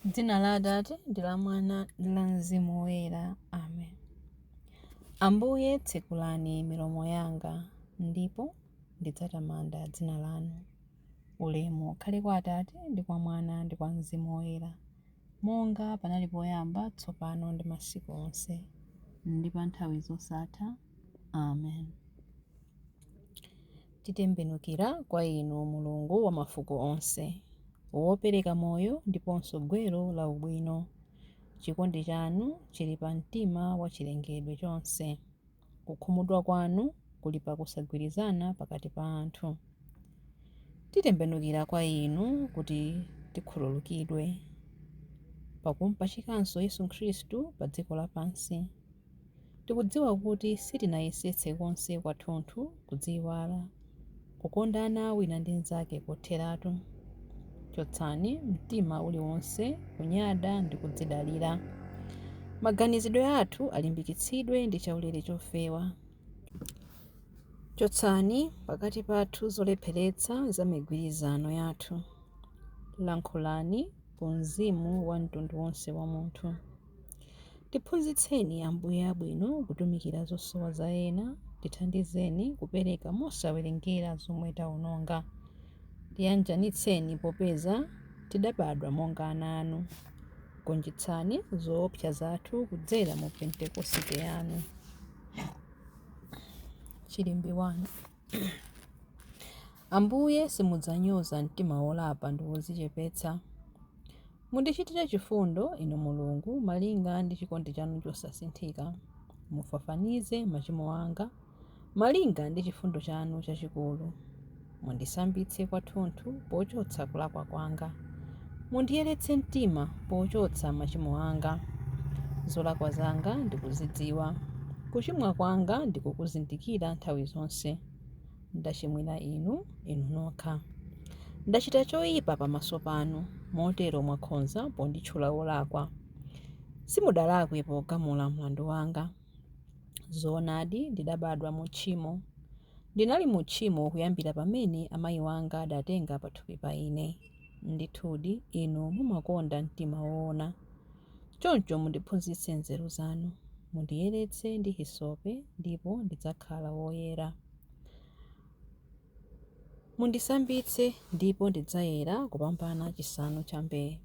M'dzina la Atate, ndi la Mwana, ndi la Mzimu Woyera. Amen. Ambuye, tsekulani milomo yanga, ndipo ndidzatamanda dzina lanu. Ulemu ukhale kwa Atate, ndi kwa Mwana, ndi kwa Mzimu Woyera, monga panali poyamba, tsopano ndi masiku onse, ndi pa nthawi zosatha. Amen. Titembenukira kwa Inu, Mulungu wa mafuko onse, wopereka moyo ndiponso gwero la ubwino. Chikondi chanu chili pa mtima wa chilengedwe chonse. Kukhumudwa kwanu kuli pa kusagwirizana pakati pa anthu. Titembenukira kwa Inu kuti tikhululukidwe, pakumpachikanso Yesu Khristu pa dziko lapansi. Tikudziwa kuti sitinayesetse konse kwathunthu kudziiwala, kukondana wina ndi mnzake kotheratu. Chotsani mtima uliwonse kunyada ndi kudzidalira. Maganizidwe athu alimbikitsidwe ndi chaulere chofewa. Chotsani pakati pathu zolepheretsa za migwirizano yathu. Lankhulani ku mzimu wa mtundu wonse wa munthu. Tiphunzitseni Ambuye abwino kutumikira zosowa za ena, tithandizeni kupereka mosawerengera zomwe taononga. Tiyanjanitseni popeza tidabadwa monga ana anu. Gonjetsani zoopsa zathu kudzera mu Pentekosite yanu. Chilimbi 1. Ambuye simudzanyoza mtima wolapa ndi wodzichepetsa. Mundichitire chifundo, Inu Mulungu, malinga ndi chikondi chanu chosasinthika. Mufafanize machimo anga, malinga ndi chifundo chanu chachikulu. Mundisambitse kwathunthu pochotsa kulakwa kwanga. Mundiyeretse mtima pochotsa machimo anga. Zolakwa zanga ndikuzidziwa, kuchimwa kwanga ndikukuzindikira nthawi zonse. Ndachimwira inu, inu nokha. Ndachita choipa pamaso panu, motero mwakhonza ponditchula wolakwa. Simudalakwe pogamula mlandu wanga. Zoonadi, ndidabadwa mu tchimo. Ndinali mu tchimo kuyambira pamene amayi wanga adatenga pathupi pa ine. Ndithudi, inu mumakonda mtima woona. Choncho mundiphunzitse nzeru zanu. Mundiyeretse ndi hisope, ndipo ndidzakhala woyera. Mundisambitse, ndipo ndidzayera kupambana chisanu cha mbee.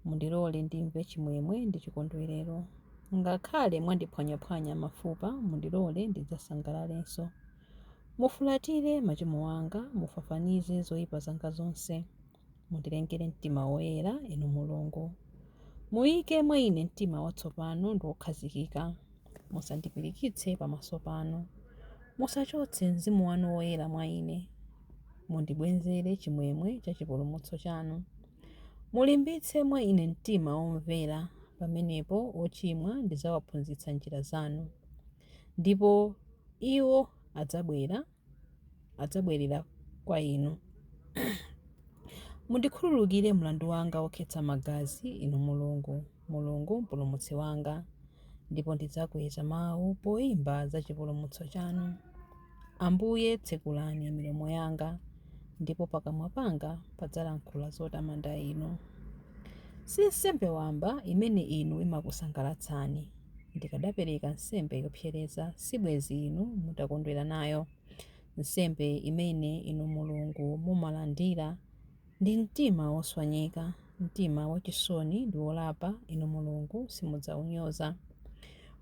Mundilole ndimve chimwemwe ndi chikondwerero. Ngakhale mwandiphwanyaphwanya mafupa, mundilole ndidzasangalalenso. Mufulatire machimo anga, mufafanize zoyipa zanga zonse. Mundilengere mtima woyera, Inu Mulungu. Muyike mwa ine mtima watsopano ndi wokhazikika. Musandipirikitse pamaso panu. Musachotse mzimu wanu woyera mwa ine. Mundibwezere chimwemwe cha chipulumutso chanu. Mulimbitse mwa ine mtima womvera, pamenepo ochimwa ndidzawaphunzitsa njira zanu, ndipo iwo adzabwera adzabwerera kwa inu. Mundikhululukire mlandu wanga wokhetsa magazi, Inu Mulungu, Mulungu Mpulumutsi wanga, ndipo ndidzakweza mawu poimba za chipulumutso chanu. Ambuye, tsekulani milomo yanga, ndipo pakamwa panga padzalankhula zotamanda Inu. Si nsembe wamba imene inu imakusangalatsani. Ndikadapereka nsembe yopsereza, sibwenzi inu mutakondwera nayo. Nsembe imene inu Mulungu mumalandira ndi mtima woswanyika, mtima wachisoni ndi wolapa, inu Mulungu simudzaunyoza.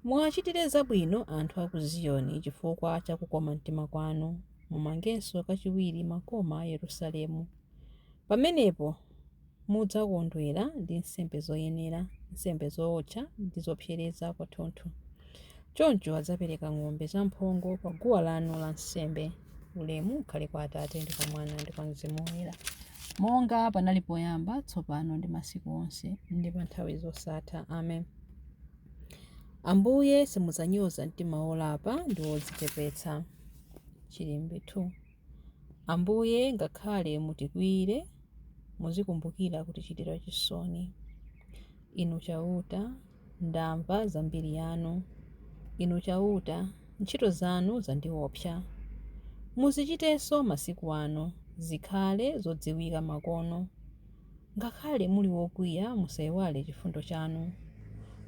Muwachitire zabwino anthu a ku Ziyoni chifukwa cha kukoma mtima kwanu. Mumangenso kachiwiri makoma a Yerusalemu. Pamenepo mudzakondwera ndi nsembe zoyenera, nsembe zootcha ndi zopsereza kwathunthu. Choncho adzapereka ng'ombe zamphongo pa guwa lanu la nsembe. Ulemu ukhale kwa Atate ndi kwa Mwana ndi kwa Mzimu Woyera, monga panali poyamba, tsopano ndi masiku onse, ndi pa nthawi zosatha. Amen. Ambuye simudzanyoza mtima wolapa ndi wodzichepetsa. Chilimbi 2. Ambuye, ngakhale mutikwiyire, muzikumbukira kutichitira chisoni. Inu Chauta, ndamva za mbiri yanu. Inu Chauta, ntchito zanu zandiopsa. Muzichitenso masiku ano, zikhale zodziwika makono. Ngakhale muli wokwiya, musaiwale chifundo chanu.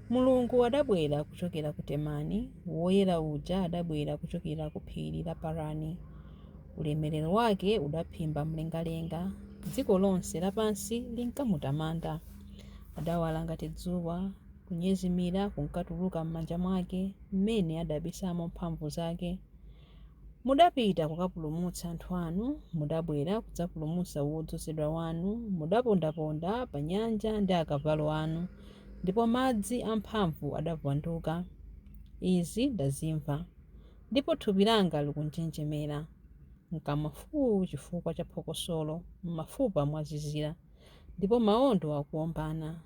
Mulungu adabwera kuchokera ku Temani, Woyera uja adabwera kuchokera ku phiri la Parani. Ulemerero wake udaphimba mlengalenga, dziko lonse lapansi linkamutamanda. Adawala ngati dzuwa, kunyezimira kunkatuluka m'manja mwake, m'mene adabisamo mphamvu zake. Mudapita kukapulumutsa anthu anu, mudabwera kudzapulumutsa wodzozedwa wanu, mudapondaponda pa nyanja ndi akavalo anu, ndipo madzi amphamvu adavanduka. Izi ndazimva, ndipo thupi langa likunjenjemera. M'kamwa fuu chifukwa cha phokosolo, m'mafupa mwazizira, ndipo mawondo akuwombana.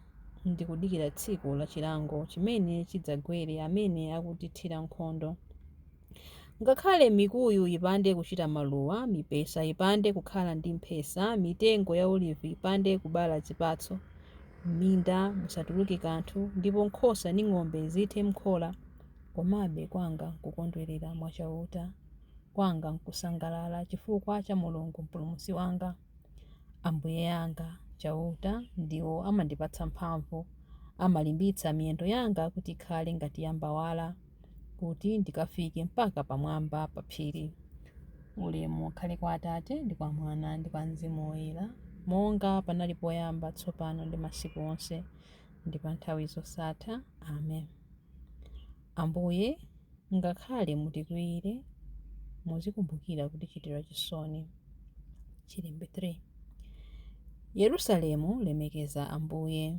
Ndikudikira tsiku la chilango chimene chidzagwere amene akutithira nkhondo. Ngakhale mikuyu ipande kuchita maluwa, mipesa ipande kukhala ndi mphesa, mitengo ya olivi ipande kubala zipatso, m'minda musatuluke kanthu, ndipo nkhosa ndi ng'ombe zithe m'khola, komabe kwanga nkukondwerera mwa Chauta, kwanga nkusangalala chifukwa cha Mulungu Mpulumutsi wanga. Ambuye anga, Chauta, ndiwo amandipatsa mphamvu, amalimbitsa miyendo yanga kuti ikhale ngati ya mbawala, kuti ndikafike mpaka pamwamba pa phiri. Ulemu ukhale kwa Atate ndi kwa Mwana ndi kwa Mzimu Woyera, monga panali poyamba, tsopano ndi masiku onse, ndi pa nthawi zosatha. Amen. Ambuye, ngakhale mutikwiyire, muzikumbukira kutichitira chisoni. Chilimbi 3. Yerusalemu, lemekeza Ambuye.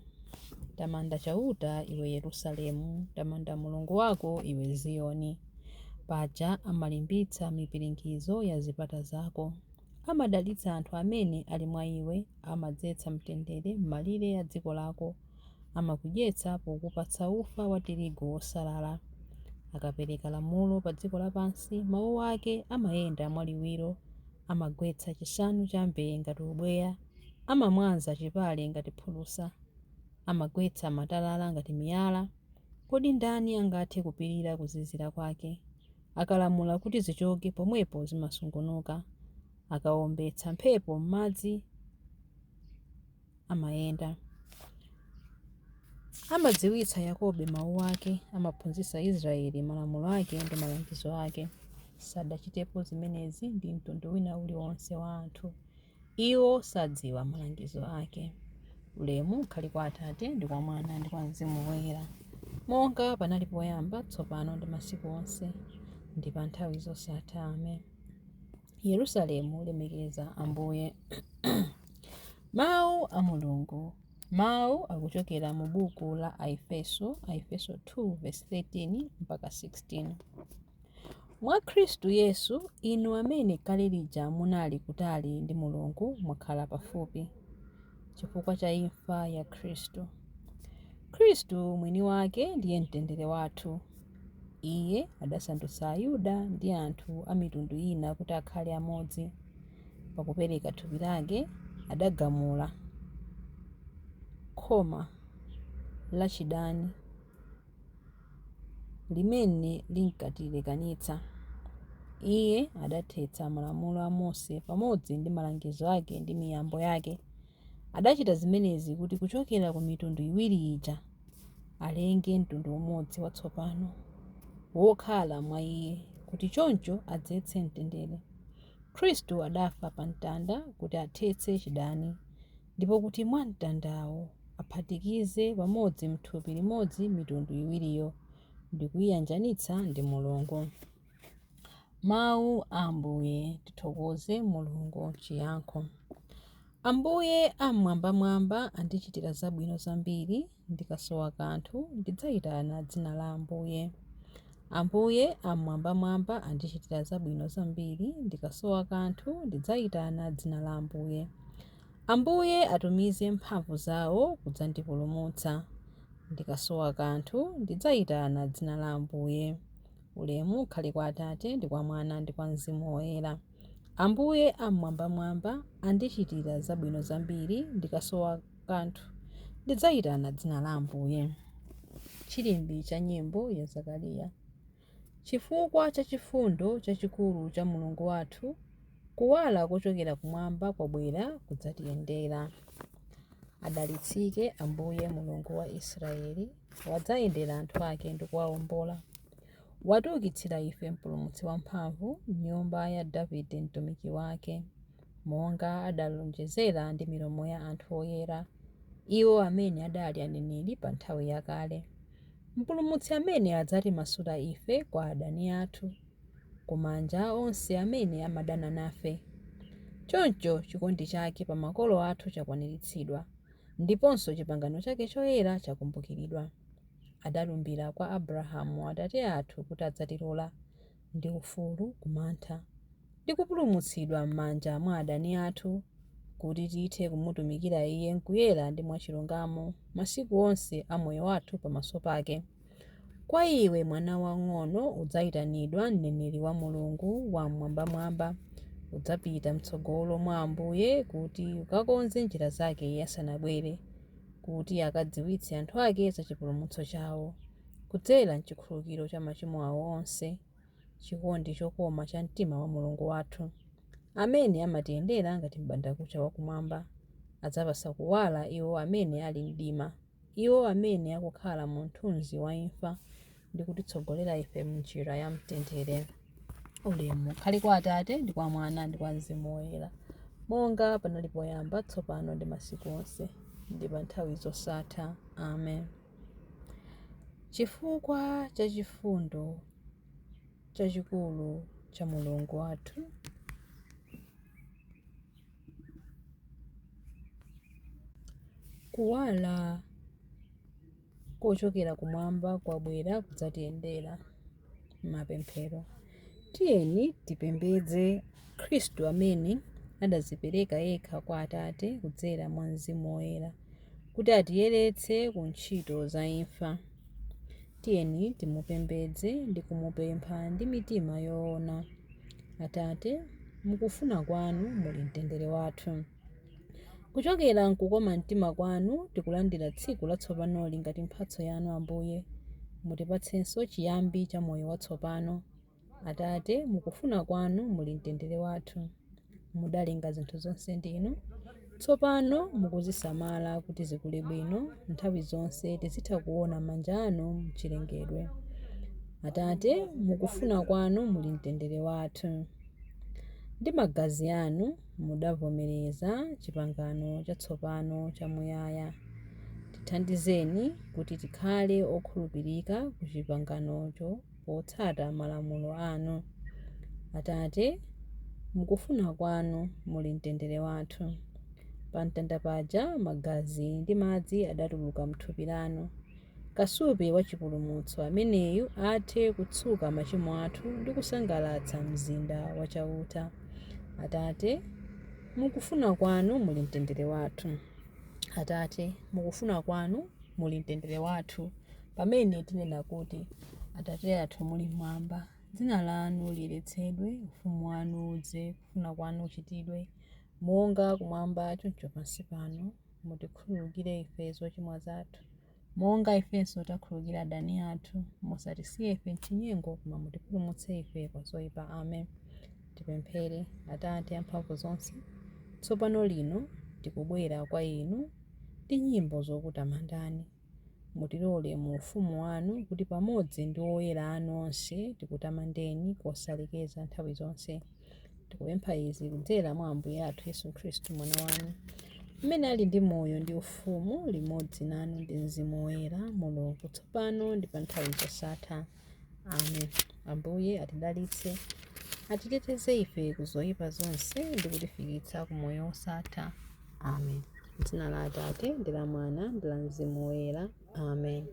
Tamanda Chauta, iwe Yerusalemu, tamanda Mulungu wako, iwe Ziyoni. Paja amalimbitsa mipiringidzo ya zipata zako. Amadalitsa anthu amene ali mwa iwe, amadzetsa mtendere m'malire a dziko lako. Amakudyetsa pokupatsa ufa wa tirigu wosalala. Akapereka lamulo pa dziko lapansi, mawu ake amayenda mwaliwiro. Amagwetsa chisanu cha mbee ngati ubweya, amamwaza chipale ngati phulusa, amagwetsa matalala ngati miyala. Kodi ndani angathe kupirira kuzizira kwake? Akalamula kuti zichoke, pomwepo zimasungunuka. Akawombetsa mphepo m'madzi, amayenda. Amadziwitsa Yakobo mawu ake, amaphunzitsa Israeli malamulo ake ndi malangizo ake. Sadachitepo zimenezi ndi mtundu wina uliwonse wa anthu. Iwo sadziwa malangizo ake. Ulemu ukhale kwa Atate ndi kwa Mwana ndi kwa Mzimu Woyera, monga panali poyamba, tsopano ndi masiku onse, ndi pa nthawi zosatha. Amen. Yerusalemu, lemekeza Ambuye. Mawu a Mulungu. Mawu akuchokera mu buku la Aefeso, Aefeso 2 verse 13 mpaka 16. Mwa Khristu Yesu, inu amene kale lija munali kutali ndi Mulungu mwakhala pafupi, chifukwa cha imfa ya Khristu. Khristu mwini wake ndiye mtendere wathu. Iye adasandutsa Ayuda ndi anthu a mitundu ina kuti akhale amodzi. Pakupereka thupi lake, adagamula khoma lachidani limene linkatilekanitsa. Iye adathetsa malamulo a Mose pamodzi ndi malangizo ake ndi miyambo yake. Adachita zimenezi kuti kuchokera ku mitundu iwiri ija alenge mtundu umodzi watsopano, wokhala mwa Iye, kuti choncho adzetse mtendere. Khristu adafa pa mtanda kuti athetse chidani, ndipo kuti mwa mtandawo aphatikize pamodzi m'thupi limodzi mitundu iwiriyo, ndi kuyiyanjanitsa ndi Mulungu. Mawu a Ambuye. Tithokoze Mulungu. Chiyankho. Ambuye am'mwambamwamba andichitira zabwino zambiri, ndikasowa kanthu ndidzayitana dzina la Ambuye. Ambuye am'mwambamwamba andichitira zabwino zambiri, ndikasowa kanthu ndidzayitana dzina la Ambuye. Ambuye atumize mphamvu zawo kudzandipulumutsa. Ndikasowa kanthu ndidzayitana dzina la Ambuye. Ulemu ukhale kwa Atate ndi kwa Mwana ndi kwa Mzimu Woyera. Ambuye am'mwambamwamba andichitira zabwino zambiri, ndikasowa kanthu ndidzayitana dzina la Ambuye. Chilimbi cha nyimbo ya Zakariya. Chifukwa cha chifundo chachikulu cha Mulungu wathu, kuwala kochokera kumwamba kwabwera kudzatiyendera. Adalitsike Ambuye Mulungu wa Israeli, wadzayendera anthu ake ndi kuwawombola. Watiukitsira ife Mpulumutsi wamphamvu m'nyumba ya Davide mtumiki wake, monga adalonjezera ndi milomo ya anthu oyera, iwo amene adali aneneri pa nthawi yakale. Mpulumutsi amene adzatimasula ife kwa adani athu, ku manja a onse amene amadana nafe. Choncho chikondi chake pa makolo athu chakwaniritsidwa, ndiponso chipangano chake choyera chakumbukiridwa. Adalumbira kwa Abrahamu atate athu kuti adzatilola ndi ufulu ku mantha, ndi kupulumutsidwa m'manja mwa adani athu, kuti tithe kumutumikira Iye m'kuyera ndi mwachilungamo masiku onse a moyo wathu pamaso pake. Kwa iwe mwana wamng'ono udzayitanidwa mneneri wa Mulungu Wam'mwambamwamba. Udzapita m'tsogolo mwa Ambuye kuti ukakonze njira zake Iye asanabwere, kuti akadziwitse anthu ake za chipulumutso chawo, kudzera m'chikhululukiro cha machimo awo onse, chikondi chokoma cha mtima wa Mulungu wathu, amene amatiyendera ngati m'bandakucha wakumwamba, adzapatsa kuwala iwo amene ali mdima, iwo amene akukhala mu mthunzi wa imfa, ndi kutitsogolera ife m'njira ya mtendere. Ulemu ukhale kwa Atate ndi kwa Mwana ndi kwa Mzimu Woyera, monga panali poyamba, tsopano ndi masiku onse, ndi pa nthawi zosatha. Amen. Chifukwa cha chifundo chachikulu cha Mulungu wathu, kuwala kochokera kumwamba kwabwera kudzatiyendera. Mapemphero. Tiyeni tipembedze Khristu amene adadzipereka yekha kwa Atate kudzera mwa Mzimu Woyera, kuti atiyeretse ku ntchito za imfa. Tiyeni timupembedze ndi kumupempha ndi mitima yoona. Atate, mukufuna kwanu muli mtendere wathu. Kuchokera m'kukoma mtima kwanu tikulandira tsiku latsopanoli ngati mphatso yanu Ambuye. Mutipatsenso chiyambi cha moyo watsopano. Atate, mukufuna kwanu muli mtendere wathu. Mudalenga zinthu zonse ndinu. Tsopano mukuzisamala kuti zikule bwino, nthawi zonse tizitha kuona manja anu m'chilengedwe. Atate, mukufuna kwanu muli mtendere wathu. Ndi magazi anu mudavomereza chipangano chatsopano chamuyaya. Tithandizeni kuti tikhale okhulupirika ku chipanganocho potsata malamulo anu. Atate, mukufuna kwanu muli mtendere wathu. Pamtanda paja magazi ndi madzi adatuluka m'thupi lanu. Kasupe wa chipulumutso ameneyu athe kutsuka machimo athu ndi kusangalatsa mzinda wa Chauta. Atate, mukufuna kwanu muli mtendere wathu. Atate, mukufuna kwanu muli mtendere wathu. Pamene tinena kuti, Atate athu muli mmwamba, dzina lanu liyeretsedwe, ufumu wanu udze, kufuna kwanu kuchitidwe, monga kumwamba choncho pansi pano. Mutikhululukire ife zochimwa zathu, monga ifenso takhululukira adani athu. Musatisiye ife m'chinyengo, koma mutipulumutse ife kwa zoyipa. Amen. Tipemphere. Atate amphamvu zonse, tsopano lino tikubwera kwa inu ndi nyimbo zokutamandani. Mutilole mu ufumu wanu kuti pamodzi ndi oyera anu onse tikutamandeni kosalekeza nthawi zonse. Tikupempha izi kudzera mwa Ambuye athu Yesu Khristu Mwana wanu, amene ali ndi moyo ndi ufumu limodzi nanu ndi Mzimu Woyera, Mulungu, tsopano ndi pa nthawi zosatha. Amen. Ambuye atidalitse, atiteteze ife ku zoyipa zonse ndi kutifikitsa ku moyo wosatha. Amen. M'dzina la Atate ndi la Mwana ndi la Mzimu Woyera. Amen.